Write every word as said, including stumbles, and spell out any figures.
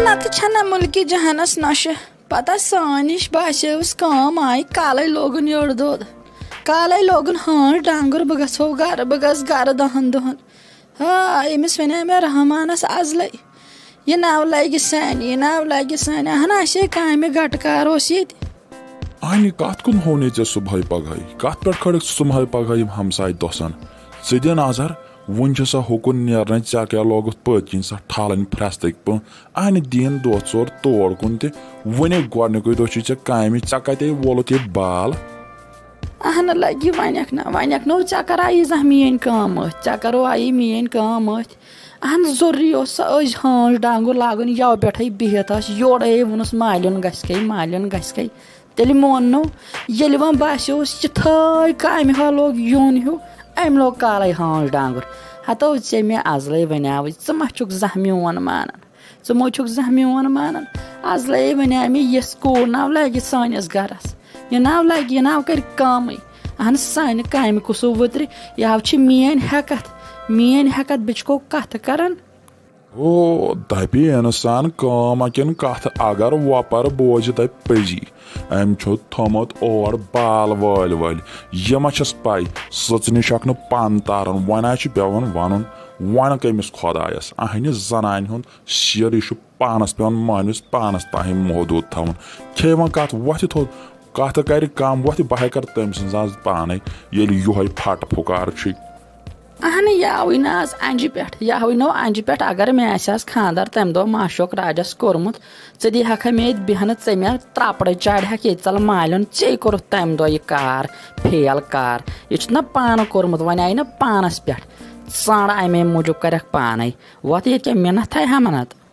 نتہٕ چھنہ مُلکہِ جہانس نۄشہِ۔ پتہ سٲنۍ نِش باسیوس کٲم آیہِ، کالے لوگُن یٔڑ دۄد۔ کالے لوگُن ہٲنٛز ڈانٛگُر، بہٕ گژھو گرٕ، بہٕ گژھٕ گرٕ دہن دۄہن۔ ہا، أمِس ونے مےٚ رحمانس ازلے، یہِ ناو لگہِ سانہِ، یہِ ناو لگہِ سانہِ۔ اہن، اسے کامہِ گٹہٕ کار اوس ییٚتہِ۔ اہنہِ کتھ کُن ہونے ژےٚ صبحٲے پگہٲے؟ کتھ پٮ۪ٹھ کھڑکھ ژٕ صبحٲے پگہٲے یِم ہمساے دۄسن؟ ژٕ دِ نظر، وُنہِ چھِ سۄ ہُکُن نیرنٕے، ژےٚ کیٛاہ لوگُتھ پٔتۍ کِنۍ سۄ ٹھالٕنۍ پھرٛستٕکۍ پٲٹھۍ؟ اہنہِ دِیِن دۄہ ژور تور کُن تہِ۔ وُنہِ گۄڈنیُکُے دۄہ چھُے ژےٚ کامہِ، ژےٚ کتے وولُتھ ییٚتہِ بال؟ اہنہٕ لگی، ونکھ نہ، ونکھ نو، ژےٚ کرا یہِ زانٛہہ میٲنۍ کٲم أتھۍ؟ ژےٚ کرو آیی میٲنۍ کٲم أتھۍ؟ اہن، ضروٗری اوس سۄ أزۍ ہٲنٛز ڈانٛگُر لاگُن، یَوٕ پٮ۪ٹھَے بِہِتھ ٲس، یورَے ووٚنُس مالیُن گژھِ کَے، مالیُن گژھِ کَے۔ تیٚلہِ موننو، ییٚلہِ وۄنۍ باسیوس یِتھٲے کامہِ ہا لوگ یُن ہیوٗ، أمۍ لوگ کالَے ہٲنٛز ڈانٛگُر۔ ہتو ژےٚ مےٚ ازلے ونیاوٕے، ژٕ ما چھُکھ زانٛہہ میون مانان؟ ژٕ ما چھُکھ زانٛہہ میون مانان؟ ازلے ونیاو مےٚ، یِژھ کوٗر ناو لگہِ سٲنِس گرس، یہِ ناو لگہِ، یہِ ناو کرِ کٲمٕے۔ اہن، سانہِ کامہِ کُسو وٕترِ، یہِ ہاو چھِ میٲنۍ ہٮ۪کتھ، میٲنۍ ہٮ۪کتھ، بہٕ چھُکو کتھٕ کران۔ او، دپہِ انسان کٲم اکٮ۪ن کتھ اگر وۄپر بوزِ دپہِ پٔزی۔ أمۍ چھُ تھوٚمُت اور بال وٲلۍ وٲلۍ۔ یہِ ما چھس پے، سٕژنہِ چھکھ نہٕ پن تاران، وۄنۍ ہا چھُ پٮ۪وان ونُن۔ وۄنۍ کٔمِس خۄدایس؟ اہنہِ زنانہِ ہُنٛد سیر، یہِ چھُ پانس پٮ۪وان مٲنِس پانس تام محدوٗد تھاوُن۔ کھے وۄنۍ کتھ وۄتھِ تھوٚد، کتھ کرِ کم وۄتھِ، بہٕ ہے کرٕ تٔمۍ سٕنٛز از پانے، ییٚلہِ یُہے پھٹ پھُکار چھُے۔ اہنہٕ، یاوٕے نہ از انجہِ پٮ۪ٹھ، یاوٕے نو انجہِ پٮ۪ٹھ۔ اگر مےٚ آسہِ ہاز خاندر تمہِ دۄہ معشوق راجس کوٚرمُت، ژٕ دی ہکھا مےٚ ییٚتہِ بیہنہٕ، ژےٚ مےٚ ترٛاپڑے چاڑِ ہکھ ییٚتہِ، ژل مالیُن، ژے کوٚرُتھ تمہِ دۄہ یہِ کار فیل کار۔ یہِ چھُتھ نہ پانہٕ کوٚرمُت، وۄنۍ آیہِ نہ پانس پٮ۪ٹھ ژانٛڈ، امے موٗجوٗب کرکھ پانے۔ وۄتھ ییٚتہِ کیٛاہ مےٚ نہ تھایہِ ہا منت۔